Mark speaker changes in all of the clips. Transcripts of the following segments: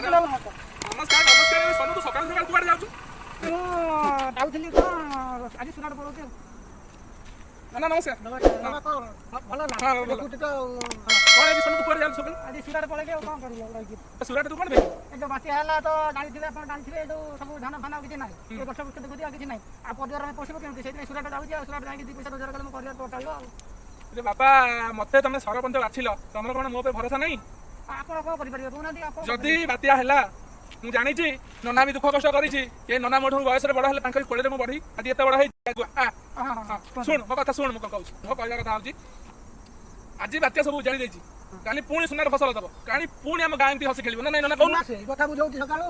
Speaker 1: ନମସ୍କାର।
Speaker 2: ନମସ୍କାର, ନମସ୍କାର। ଏବେ ସନୁ, ତୁ ସକାଳୁ ସକାଳୁ କୁଆଡ଼େ ଯାଉଛୁ?
Speaker 1: ମୁଁ ଯାଉଥିଲି କଣ, ଆଜି ସୁରାଟ ପଳଉଛି ଆଉ।
Speaker 2: ନା ନା, ନମସ୍କାର।
Speaker 3: ନମସ୍କାର। ଭଲ ନା?
Speaker 2: ହଁ, ଭଲ।
Speaker 3: ଦେଖୁଛୁ ତ ଆଉ।
Speaker 2: କଣ ଆଜି ସନୁ, ତୁ କୁଆଡ଼େ ଯାଉଛୁ ସକାଳୁ?
Speaker 1: ଆଜି ସୁରାଟ ପଳେଇବି, ଆଉ କଣ କରିବି ଆଉ ରହିକି?
Speaker 2: ସୁରାଟ ତୁ କଣ ପାଇଁ?
Speaker 1: ଏ ଯୋଉ ବାତ୍ୟା ହେଲା ତ ଜାଣିଥିବେ, ଆପଣ ଜାଣିଥିବେ, ଏ ଯୋଉ ସବୁ ଧାନ ଫାନ ଆଉ କିଛି ନାହିଁ, ଏ ଗଛ ବୃକ୍ଷ ଦେଖୁଛି ଆଉ କିଛି ନାହିଁ। ଆଉ ପରିବାର ଆମେ ପୋଷିବୁ କେମିତି? ସେଇଥିପାଇଁ ସୁରାଟ ଯାଉଛି, ଆଉ ସୁରାଟ ଯାଇକି 2 ପଇସା ରୋଜଗାର କଲେ ମୋ ପରିବାର ଚଳିବ ଆଉ।
Speaker 2: ଆରେ ବାପା, ମତେ ତମେ ସରପଞ୍ଚ ବାଛିଲ, ତମର କଣ ମୋ ଉପରେ ଭରସା ନାହିଁ?
Speaker 1: ଆଉ ଆପଣ କଣ କରିପାରିବେ କହୁନାହାନ୍ତି ଆପଣ?
Speaker 2: ଯଦି ବାତ୍ୟା ହେଲା, ମୁଁ ଜାଣିଛି ନନା ବି ଦୁଃଖ କଷ୍ଟ କରିଛି। ଏ ନନା ମୋଠୁ ବୟସରେ ବଡ ହେଲେ ତାଙ୍କରି କୋଳରେ ମୁଁ ବଢି ଆଜି ଏତେ ବଡ ହେଇଛି। ଆ,
Speaker 1: ହଁ ହଁ ହଁ
Speaker 2: ହଁ, ଶୁଣ, ମୋ କଥା ଶୁଣ। ମୁଁ କଣ କହୁଛି, ମୋ କହିବା କଥା ହଉଛି, ଆଜି ବାତ୍ୟା ସବୁ ଉଜାଡ଼ି ଦେଇଛି, କାଲି ପୁଣି ସୁନାର ଫସଲ ଦବ, କାଲି ପୁଣି ଆମ ଗାଁ ଏମିତି ହସି ଖେଳିବ ନା ନାଇଁ ନନା, କହୁନ?
Speaker 3: ନା, ସେଇ କଥା ବୁଝଉଛି ସକାଳୁ।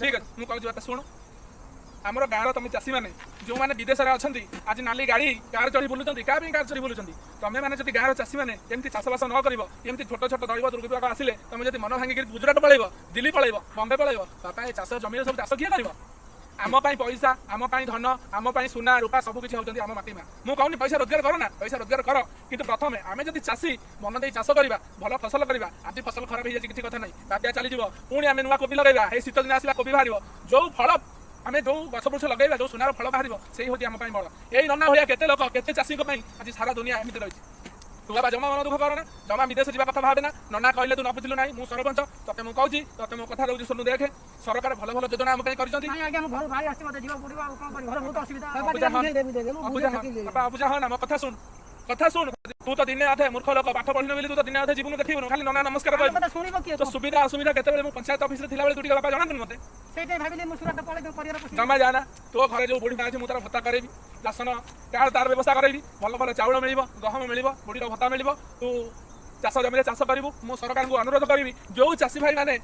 Speaker 2: ଠିକ ଅଛି, ମୁଁ କହୁଛି ବାପା, ଶୁଣ। ଆମର ଗାଁର ତମେ ଚାଷୀମାନେ, ଯେଉଁମାନେ ବିଦେଶରେ ଅଛନ୍ତି, ଆଜି ନାଲି ଗାଡ଼ି କାର ଚଢ଼ି ବୁଲୁଛନ୍ତି, କାହା ପାଇଁ କାର ଚଢ଼ି ବୁଲୁଛନ୍ତି? ତମେ ମାନେ ଯଦି ଗାଁର ଚାଷୀମାନେ ଏମିତି ଚାଷବାସ ନ କରିବ, ଏମିତି ଛୋଟ ଛୋଟ ଦୈବ ଦୁର୍ବିପାକ ଆସିଲେ ତମେ ଯଦି ମନ ଭାଙ୍ଗିକିରି ଗୁଜୁରାଟ ପଳେଇବ, ଦିଲ୍ଲୀ ପଳେଇବ, ବମ୍ବେ ପଳେଇବ, ବାପା, ଏ ଚାଷ ଜମିରେ ସବୁ ଚାଷ କିଏ କରିବ? ଆମ ପାଇଁ ପଇସା, ଆମ ପାଇଁ ଧନ, ଆମ ପାଇଁ ସୁନା ରୂପା ସବୁ କିଛି ହେଉଛନ୍ତି ଆମ ମାଟି ମା। ମୁଁ କହୁନି ପଇସା ରୋଜଗାର କର ନା, ପଇସା ରୋଜଗାର କର, କିନ୍ତୁ ପ୍ରଥମେ ଆମେ ଯଦି ଚାଷୀ ମନ ଦେଇ ଚାଷ କରିବା, ଭଲ ଫସଲ କରିବା। ଆଜି ଫସଲ ଖରାପ ହେଇଯାଇଛି, କିଛି କଥା ନାହିଁ, ବାତ୍ୟା ଚାଲିଯିବ, ପୁଣି ଆମେ ନୂଆ କୋବି ଲଗେଇବା। ଏଇ ଶୀତ ଦିନ ଆସିଲା, କୋବି ବାହାରିବ। ଯୋଉ ଫଳ ଆମେ ଯୋଉ ଗଛ ବୃକ୍ଷ ଲଗେଇବା, ଯୋଉ ସୁନାର ଫଳ ବାହାରିବ, ସେଇ ହେଉଛି ଆମ ପାଇଁ ବଳ। ଏଇ ନନା ଭଳିଆ କେତେ ଲୋକ, କେତେ ଚାଷୀଙ୍କ ପାଇଁ ଆଜି ସାରା ଦୁନିଆ ଏମିତି ରହିଛି। ତୁ ବାବା ଜମା ମନ ଦୁଃଖ କର ନା, ଜମା ବିଦେଶ ଯିବା କଥା ଭାବେ ନା। ନନା କହିଲେ ତୁ ନ ବୁଝିଲୁ ନାହିଁ, ମୁଁ ସରପଞ୍ଚ ତତେ ମୁଁ କହୁଛି, ତତେ ମୁଁ କଥା ଦଉଛି। ଶୁଣୁ, ଦେଖେ, ସରକାର ଭଲ ଭଲ ଯୋଜନା ଆମ ପାଇଁ କରିଛନ୍ତି।
Speaker 1: ନାଇଁ ଆଜ୍ଞା, ମୁଁ ଘରୁ ଭାଇ ଆସିଛି, ମତେ ଯିବାକୁ ପଡିବ, ଆଉ କଣ କରିବି? ଘରେ ବହୁତ ଅସୁବିଧା।
Speaker 3: ବାପା, ଟିକେ ବୁଝେଇ ଦେବି, ଦେବି, ମୁଁ
Speaker 2: ଅବୁଝା
Speaker 3: ବୁଝେଇ ଥକିଲି।
Speaker 2: ବାପା, ଅବୁଝା ହଁ ନା, ମୋ କଥା ଶୁଣ, କଥା ଶୁଣ। ତୁ ତ ଦିନେ ଅଧେ ମୂର୍ଖ ଲୋକ, ପାଠ ପଢିନୁ ବୋଲି ତୁ ତ ଦିନେ ଅଧେ ଯିବୁନୁ, ଦେଖିବୁନୁ, ଖାଲି ନନା ନମସ୍କାର
Speaker 1: ଆମ
Speaker 2: କହିବୁ।
Speaker 1: କଥା ଶୁଣିବ କିଏ?
Speaker 2: ତ ସୁବିଧା ଅସୁବିଧା କେତେବେଳେ ମୁଁ ପଞ୍ଚାୟତ ଅଫିସରେ ଥିଲାବେଳେ ତୁ ଟିକେ ବାପା ଜଣାନ୍ତୁନି ମତେ?
Speaker 1: ସେଇଥିପାଇଁ ଭାବିଲି ମୁଁ ସୁରାଟ ପଳେଇବି, ପରିବାର ପୋଷିବି।
Speaker 2: ଜମା ଯାନା। ତୋ ଘରେ ଯୋଉ ବୁଢ଼ୀ ମା ଅଛି, ମୁଁ ତାର ଭତ୍ତା କରେଇବି, ରାସନ କାର୍ଡ ତାର ବ୍ୟବସ୍ଥା କରେଇବି, ଭଲ ଭଲ ଚାଉଳ ମିଳିବ, ଗହମ ମିଳିବ, ବୁଢ଼ୀର ଭତ୍ତା ମିଳିବ, ତୁ ଚାଷ ଜମିରେ ଚାଷ କରିବୁ। ମୁଁ ସରକାରଙ୍କୁ ଅନୁରୋଧ କରିବି, ଯୋଉ ଚାଷୀ ଭାଇମାନେ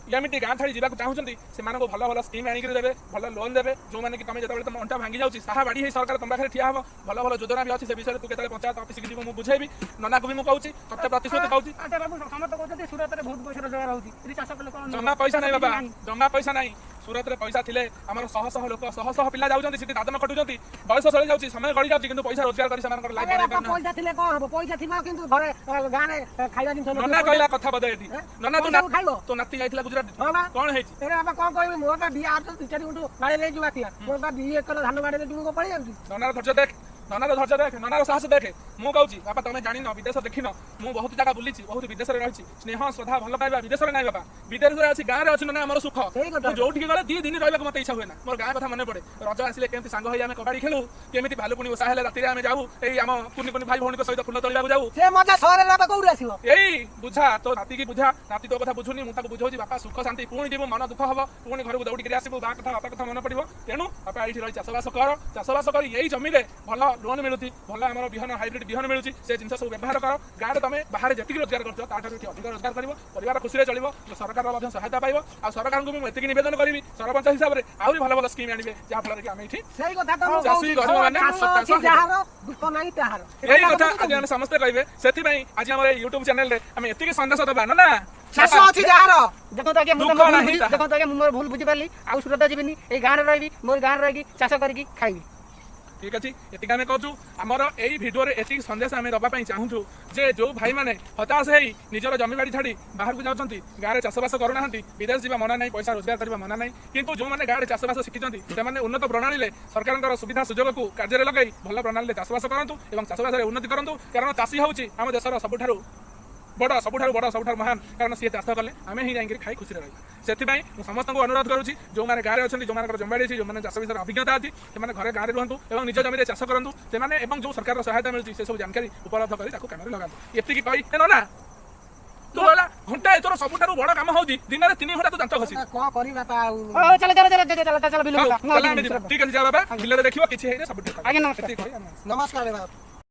Speaker 2: ଏମିତି ଗାଁ ଛାଡ଼ି ଯିବାକୁ ଚାହୁଁଛନ୍ତି, ସେମାନଙ୍କୁ ଭଲ ଭଲ ସ୍କିମ୍ ଆଣିକିରି ଦେବେ, ଭଲ ଲୋନ୍ ଦେବେ, ଯେଉଁମାନେ କି ତମେ ଯେତେବେଳେ ତମ ଅଣ୍ଟା ଭାଙ୍ଗି ଯାଉଛି, ସାହା ବାଡ଼ି ହେଇ ସରକାର ତମ ପାଖରେ ଠିଆ ହେବ। ଭଲ ଭଲ ଯୋଜନା ବି ଅଛି, ସେ ବିଷୟରେ ତୁ କେତେବେଳେ ପଞ୍ଚାୟତ ଅଫିସକି ଯିବୁ, ମୁଁ ବୁଝେଇବି। ନନାକୁ ବି ମୁଁ କହୁଛି, ତତେ ପ୍ରତିଶ୍ରୁତି କହୁଛି।
Speaker 1: ଆଚ୍ଛା ବାବୁ, ସମସ୍ତେ କହୁଛନ୍ତି ସୁରତରେ ବହୁତ ପଇସା ରୋଜଗାର ହଉଛି, ଏଠି ଚାଷ କଲେ କଣ?
Speaker 2: ଜମା ପଇସା ନାହିଁ ବାବା।
Speaker 1: ନାହିଁ।
Speaker 2: ଜମା ପଇସା ନାହିଁ। ସୁରତରେ ପଇସା ଥିଲେ ଆମର ଶହ ଶହ ଲୋକ, ଶହ ଶହ ପିଲା ଯାଉଛନ୍ତି, ସେଠି ଦାଦନ ଖଟୁଛନ୍ତି, ବୟସ ସରି ଯାଉଛି, ସମୟ ଗଡ଼ି ଯାଉଛି, କିନ୍ତୁ ପଇସା ରୋଜଗାର କରି ସେମାନଙ୍କର ଲାଇଫ୍
Speaker 3: ଆରେ
Speaker 2: ବନେଇ
Speaker 3: ବାପା,
Speaker 2: ପାରୁନାହାନ୍ତି।
Speaker 3: ପଇସା ଥିଲେ କଣ ହବ? ପଇସା ଥିବ କିନ୍ତୁ ଘରେ ଗାଁରେ ଖାଇବା ଜିନିଷ ନଥିବ।
Speaker 2: ନନା କହିଲା କଥା ବୋଧେ ଏଠି। ନନା, ତୋ
Speaker 3: ପଇସାକୁ ଖାଇବ?
Speaker 2: ତୋ ନାତି ଯାଇଥିଲା ଗୁଜୁରାଟ?
Speaker 3: ହଁ ବା।
Speaker 2: କଣ ହେଇଛି?
Speaker 3: ଆରେ ବାପା, କଣ କହିବି, ମୋର ବା ବିଆ 2-4 ଗୁଣ୍ଠୁ ବାଡ଼େଇ ନେଇଛୁ ବାତ୍ୟା। ମୋର ବା 2 ଏକର ଧାନ ବାଡ଼େଇ ନେଇଛୁ, ମୁଁ କଣ ପଳେଇ ଯାଉଛି?
Speaker 2: ନନାର ଧୈର୍ଯ୍ୟ ଦେଖ, ନନାର ଧୈର୍ଯ୍ୟ ଦେଖ, ନନାର ସାହସ ଦେଖେ। ମୁଁ କହୁଛି ବାପା, ତମେ ଜାଣିନ, ବିଦେଶ ଦେଖିନ। ମୁଁ ବହୁତ ଜାଗା ବୁଲିଛି, ବହୁତ ବିଦେଶରେ ରହିଛି। ସ୍ନେହ, ଶ୍ରଦ୍ଧା, ଭଲ ପାଇବା ବିଦେଶରେ ନାହିଁ ବାପା, ବିଦେଶରେ ଅଛି, ଗାଁରେ ଅଛି ନନା ଆମର ସୁଖ।
Speaker 3: ସେଇ କଥା।
Speaker 2: ମୁଁ ଯୋଉଠିକି ଗଲେ 2 ଦିନ ରହିବାକୁ ମତେ ଇଚ୍ଛା ହୁଏ ନା, ମୋର ଗାଁ କଥା ମନେ ପଡେ। ରଜ ଆସିଲେ କେମିତି ସାଙ୍ଗ ହେଇ ଆମେ କବାଡି ଖେଳୁ, କେମିତି ଭାଲୁକୁଣି ଓଷା ହେଲେ ରାତିରେ ଆମେ ଯାଉ, ଏଇ ଆମ କୁନି କୁନି ଭାଇ ଭଉଣୀଙ୍କ ସହିତ ଫୁଲ ତୋଳିବାକୁ ଯାଉ।
Speaker 3: ସେ ମଜା ସହରରେ ବାପା କୋଉଠି ଆସିବ?
Speaker 2: ଏଇ ବୁଝା, ତୋ ନାତିକି ବୁଝା। ନାତି ତୋ କଥା ବୁଝୁନି, ମୁଁ ତାକୁ ବୁଝଉଛି। ବାପା, ସୁଖ ଶାନ୍ତି, ପୁଣି ଯିବୁ, ମନ ଦୁଃଖ ହବ, ପୁଣି ଘରକୁ ଦୌଡ଼ିକିରି ଆସିବୁ, ବା କଥା, ବାପା କଥା ମନେ ପଡିବ। ତେଣୁ ବାପା, ଏଇଠି ରହି ଚାଷବାସ କର। ଚାଷବାସ କରି ଏଇ ଜମିରେ ଭଲ ଲୋନ୍ ମିଳୁଛି, ଭଲ ଆମର ବିହନ, ହାଇବ୍ରିଡ୍ ବିହନ ମିଳୁଛି, ସେ ଜିନିଷ ସବୁ ବ୍ୟବହାର କର। ଗାଁରେ ତମେ ବାହାରେ ଯେତିକି ରୋଜଗାର କରୁଛ, ତାଠାରୁ ଏଠି ଅଧିକ ରୋଜଗାର କରିବ, ପରିବାର ଖୁସିରେ ଚଳିବ, ସରକାରର ମଧ୍ୟ ସହାୟତା ପାଇବ। ଆଉ ସରକାରଙ୍କୁ ବି ମୁଁ ଏତିକି ନିବେଦନ କରିବି ସରପଞ୍ଚ ହିସାବରେ, ଆହୁରି ଭଲ ଭଲ ସ୍କିମ୍ ଆଣିବେ, ଯାହାଫଳରେ କି ଆମେ ଏଇଠି
Speaker 3: ସେଇ କଥା ତ ମୁଁ
Speaker 2: ଚାଷୀ
Speaker 3: କହୁଛି।
Speaker 2: ଗରିବ ମାନେ
Speaker 3: ଚାଷ ଅଛି
Speaker 2: ହତାଶ।
Speaker 3: ଯାହାର, ଦୁଃଖ ନାହିଁ ତାହାର।
Speaker 2: ଏଇ କଥା ଆଜି ଆମେ ସମସ୍ତେ କହିବେ। ସେଥିପାଇଁ ଆଜି ଆମର ଏଇ ୟୁଟ୍ୟୁବ ଚ୍ୟାନେଲରେ ଆମେ ଏତିକି ସନ୍ଦେଶ ଦେବା ନା।
Speaker 3: ଚାଷ ଅଛି ଯାହାର,
Speaker 1: ଦେଖନ୍ତୁ ଆଜ୍ଞା, ମୁଁ ତ
Speaker 2: ଦୁଃଖ
Speaker 1: ମୋର ଭୁଲ
Speaker 2: ନାହିଁ ତାହାର।
Speaker 1: ଦେଖନ୍ତୁ ଆଜ୍ଞା, ମୁଁ ମୋର ଭୁଲ ବୁଝିପାରିଲି। ଆଉ ସୁରତ ଯିବିନି, ଏଇ ଗାଁରେ ରହିବି। ମୋର ଗାଁରେ ରହିକି ଚାଷ କରିକି ଖାଇବି।
Speaker 2: ଠିକ ଅଛି, ଏତିକି ଆମେ କହୁଛୁ। ଆମର ଏଇ ଭିଡ଼ିଓରେ ଏତିକି ସନ୍ଦେଶ ଆମେ ଦେବା ପାଇଁ ଚାହୁଁଛୁ ଯେ ଯୋଉ ଭାଇମାନେ ହତାଶ ହେଇ ନିଜର ଜମିବାଡ଼ି ଛାଡ଼ି ବାହାରକୁ ଯାଉଛନ୍ତି, ଗାଁରେ ଚାଷବାସ କରୁନାହାନ୍ତି, ବିଦେଶ ଯିବା ମନା ନାହିଁ, ପଇସା ରୋଜଗାର କରିବା ମନା ନାହିଁ, କିନ୍ତୁ ଯେଉଁମାନେ ଗାଁରେ ଚାଷବାସ ଶିଖିଛନ୍ତି, ସେମାନେ ଉନ୍ନତ ପ୍ରଣାଳୀରେ ସରକାରଙ୍କର ସୁବିଧା ସୁଯୋଗକୁ କାର୍ଯ୍ୟରେ ଲଗାଇ ଭଲ ପ୍ରଣାଳୀରେ ଚାଷବାସ କରନ୍ତୁ ଏବଂ ଚାଷବାସରେ ଉନ୍ନତି କରନ୍ତୁ। କାରଣ ଚାଷୀ ହେଉଛି ଆମ ଦେଶର ସବୁଠାରୁ ବଡ଼, ସବୁଠାରୁ ବଡ଼, ସବୁଠାରୁ ମହାନ। କାରଣ ସିଏ ଚାଷ କଲେ ଆମେ ହିଁ ଯାଇକିରି ଖାଇ ଖୁସିରେ ରହିବା। ସେଥିପାଇଁ ମୁଁ ସମସ୍ତଙ୍କୁ ଅନୁରୋଧ କରୁଛି, ଯେଉଁମାନେ ଗାଁରେ ଅଛନ୍ତି, ଯେଉଁମାନଙ୍କର ଜମିବାଡ଼ି ଅଛି, ଯେଉଁମାନେ ଚାଷ ବିଷୟରେ ଅଭିଜ୍ଞତା ଅଛି, ସେମାନେ ଘରେ ଗାଁରେ ରୁହନ୍ତୁ ଏବଂ ନିଜ ଜମିରେ ଚାଷ କରନ୍ତୁ ସେମାନେ, ଏବଂ ଯେଉଁ ସରକାରର ସହାୟତା ମିଳୁଛି, ସେସବୁ ଜାନକାରୀ ଉପଲବ୍ଧ କରି ତାକୁ କାମରେ ଲଗାନ୍ତୁ। ଏତିକି କହି ନା, ତୁ ହେଲା ଘଣ୍ଟାଏ, ତୋର ସବୁଠାରୁ ବଡ଼ କାମ ହେଉଛି ଦିନରେ 3 ଘଣ୍ଟା ତୁ ଦାନ୍ତ ଘଷିବୁ।
Speaker 3: କଣ କରିବି ବାପା ଆଉ?
Speaker 1: ହଉ, ଚାଲ ଚାଲ ଚାଲ ଚାଲ ଚାଲ, ବିଲକୁ।
Speaker 2: ହଉ, ଚାଲ ଆମେ ଯିବା। ଠିକ ଅଛି, ଯା ବାବା, ବିଲରେ ଦେଖିବ କିଛି ହେଇନି, ସବୁ ଠିକ।
Speaker 1: ଆଜ୍ଞା, ନମସ୍କାର।
Speaker 2: ଏତିକି କହି ଆମେ
Speaker 3: ନମସ୍କାର ବାପା।